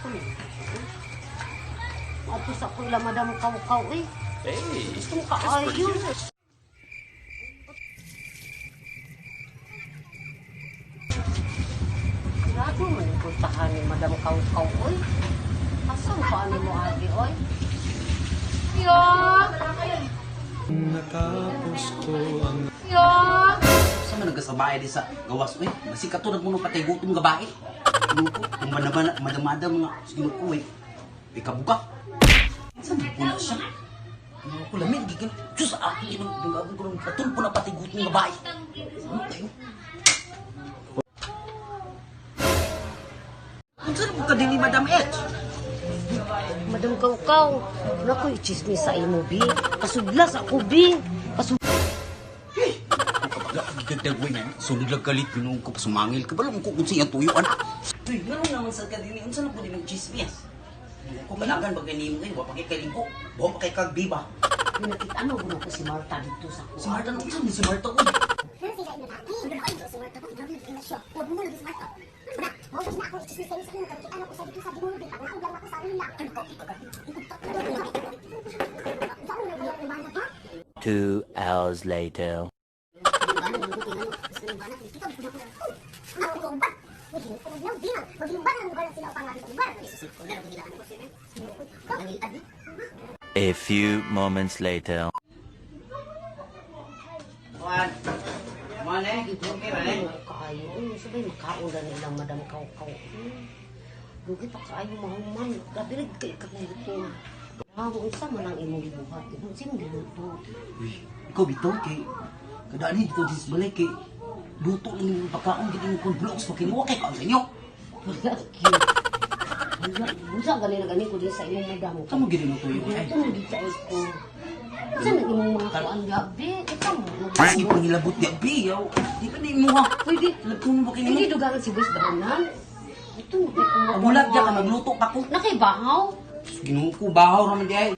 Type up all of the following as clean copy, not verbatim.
Gutom. Ato sa ko ila Madam Kaw-Kaw eh. Hey, Gutom kaayo. Sigurado man yung puntahan ni Madam Kaw-Kaw oy. Asan pa ano mo agi oy? Yo! Yo! Sa man nagkasabae di sa gawas uy. Basi kato nagmuno patay gutom nga bae. Ginoo ko, kung manabana, madamada mga ginoo ko uy. Uy kabuka. Sa man puna siya? Ginoo ko lamin gigil. Diyos ako ginoo dungabon ko ng katulpo na patay gutom nga bae. Ano tayo? Unsa na po ka din ni Madam H? Madam Kaw-Kaw, naku, chismis sa imo, bi. Pasudlas ako, bi. Pasudlas. Gagdagway na, sulod lang galit, ginoo ko, sumangil ka ba lang ko kung siyang tuyo, anak. Uy, ngano naman sa kadini, unsa na po din ang chismis? Kung kalagan ba ganyan mo ngayon, wapakay kay lingko, buha pa kay kagbiba. Pinakita ano ko ko si Marta dito sa Si kuha. Marta, unsa ni si Marta, uy? 2 hours later. A few moments later. One. One eh, okay ba eh? Kaayo, uy, sabay makaon na nilang Madam Kaw-Kaw. Dugi pa kaayo mahuman. Grabe rin kay kagutom. Ah, unsa man ang imong gibuhat? Unsa imong giluto? Uy, ikaw bitaw kay kadani dito dis balay kay luto lang yung pagkaon gid yung kung blocks pa kay kaon sa inyo. Wala cute. Wala, unsa gani na gani ko din sa imong madam. Sa mo gid yung tuyo ay. Ito mo gid sa ko. Unsa man imong mga kuan gabi? Unsa mo? Sige pangilabot di abi yaw. Di pa ni mo ha. Pwede. Lagto mo ba kay Hindi nimo? dugangan si Boss Dahanan. Ito mo kay kung Mulag ya ka magluto pa ko. Nakibahaw. Ginoo ko bahaw ra man di ay.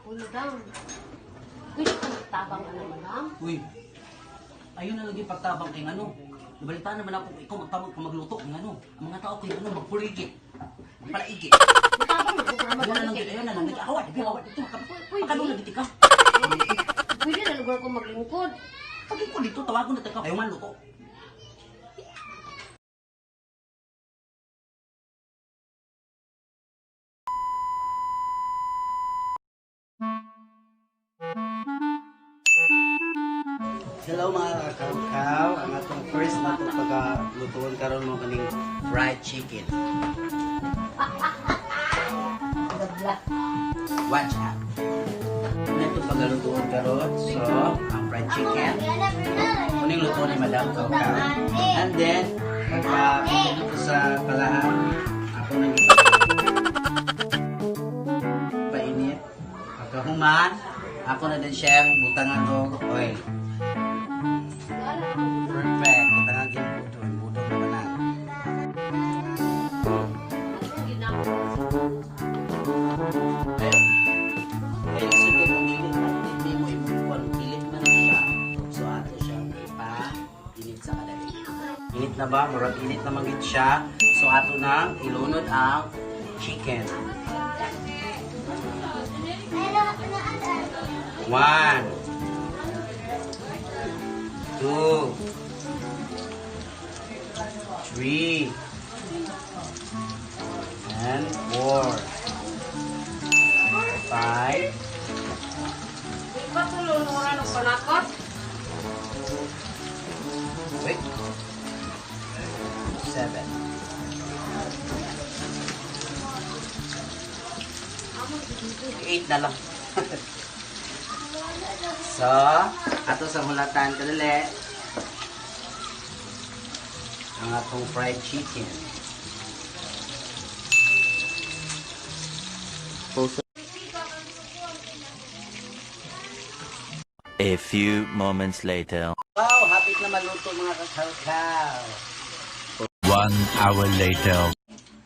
Uy, madam. Pwede ka magtabang ano, madam? Uy. Ayun na lagi pagtabang kay ngano. Nabalitaan naman ako ikaw magtabang ka magluto kay ngano. Ang mga tao kay ngano magpuligit. Magpalaigit. Magtabang ako para Ayun na lang magaling. gid, ayun na lang gid. Awat, di awat dito. Pwede. Pakadong lagi ka. Pwede na lugar ko maglingkod. Pag ko dito tawagon na ka. Ayaw man luto. Hello mga kakao, ang atong first na ito pagkalutuan karon mo kaning fried chicken. Gadla. Watch out. Ano ito pagkalutuan karon? So, ang fried chicken. Kuning luto ni Madam Kaukau. And then, pagka dito sa kalahan, ako nang painit. Pagkahuman, ako na din siyang butangan og oil. Perfect. Butangan din budon. Budon naman na. Ay, lisod kay kung dili di mo ibukuan, pilit man siya. So ato siyang ipa-init sa kadali. Init na ba? Murag init na man gid siya. So ato nang ilunod ang chicken. One, two, three, and four, five, Patulong ng panakot. wait, seven. Eight na lang. So, ato sa hulatan kadali. Ang atong fried chicken. A few moments later. Wow, hapit na maluto mga kakao. 1 hour later.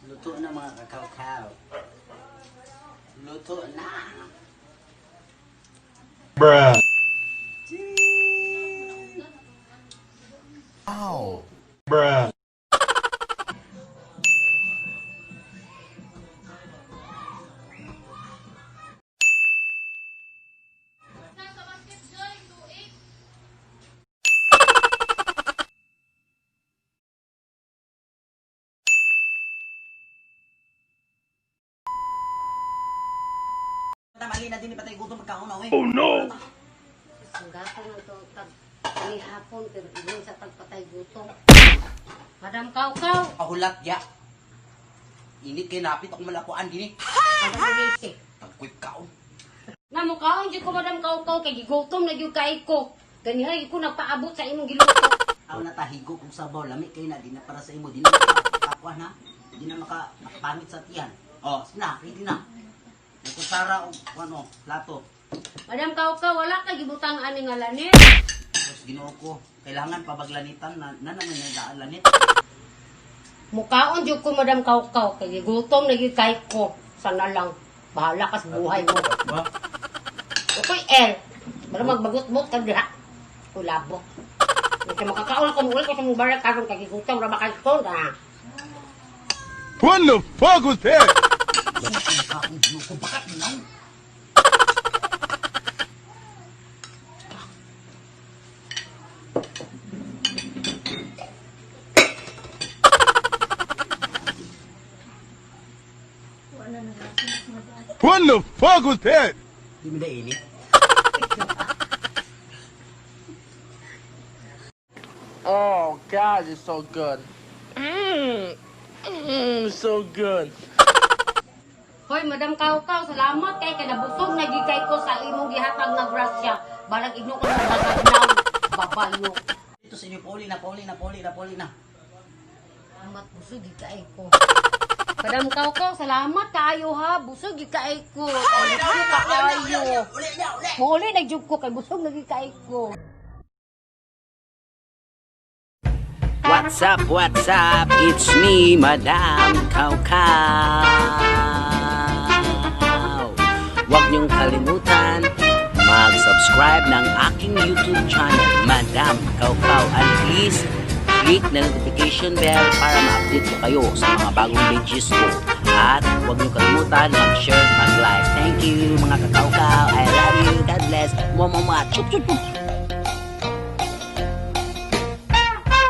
Luto na mga kakao. Luto na. Bruh. Bruh. Pauli na din, patay gutom pagkaon na, uy. Ang gatong na to tag ni hapon pero ingon sa tagpatay gutom. Madam Kaukaw, Pahulat, ya. Init kay napit ako malakuan din eh. ang pag-iisip. Tagkuip kaon. Na mukaon jud ko, Madam Kaukaw, kay gigutom na gyud kay ko. Ganiha gyud ko nagpaabot sa imong giluto. Aw na tahigo kung sabaw lami kay na di na para sa imo di na makakuan ha. Di na makapangit sa tiyan. Oh, na, ready na. May kutsara og ano, plato. Madam Kaukaw, wala ka gibutang ani nga lanit. Tapos Ginoo ko, kailangan pabaglanitan na na naman na daan lanit. Mukaon jud ko, Madam Kaukaw, kay gigutom na gyud kay ko. Sana lang bahala ka sa buhay mo. Ba? Ukoy L. Para magbagot-bot ka diha. Kulabot. Kay makakaon ko muuli ko sa mong barak karon kay gigutom ra ba kay ko na. What the fuck was that? Kaon Ginoo ko bakat na. What the fuck was that? Di mo na init. Oh God, it's so good. So good. Hoy, Madam Kaukaw, salamat kay kay nabusog na gyud kay ko sa imong gihatag nga grasya. Balag igno ko sa bagagnaw, babayo. Ito sa inyo pauli na, pauli na, pauli na, pauli na. Salamat, busog gyud kay ko. Madam Kaukaw, salamat kaayo ha. Busog gyud kay ko. Busog kaayo. Uli na, uli. Muuli na jud ko kay busog na gyud kay ko. What's up, what's up? It's me, Madam Kaukaw. Huwag niyong kalimutan mag-subscribe ng aking YouTube channel, Madam Kaukaw. And please, click na notification bell para ma-update ko kayo sa mga bagong videos ko. At huwag niyong kalimutan mag-share, mag-like. Thank you, mga kakaukaw. I love you. God bless. Mwah, mwah, mwah. Chup, chup, chup.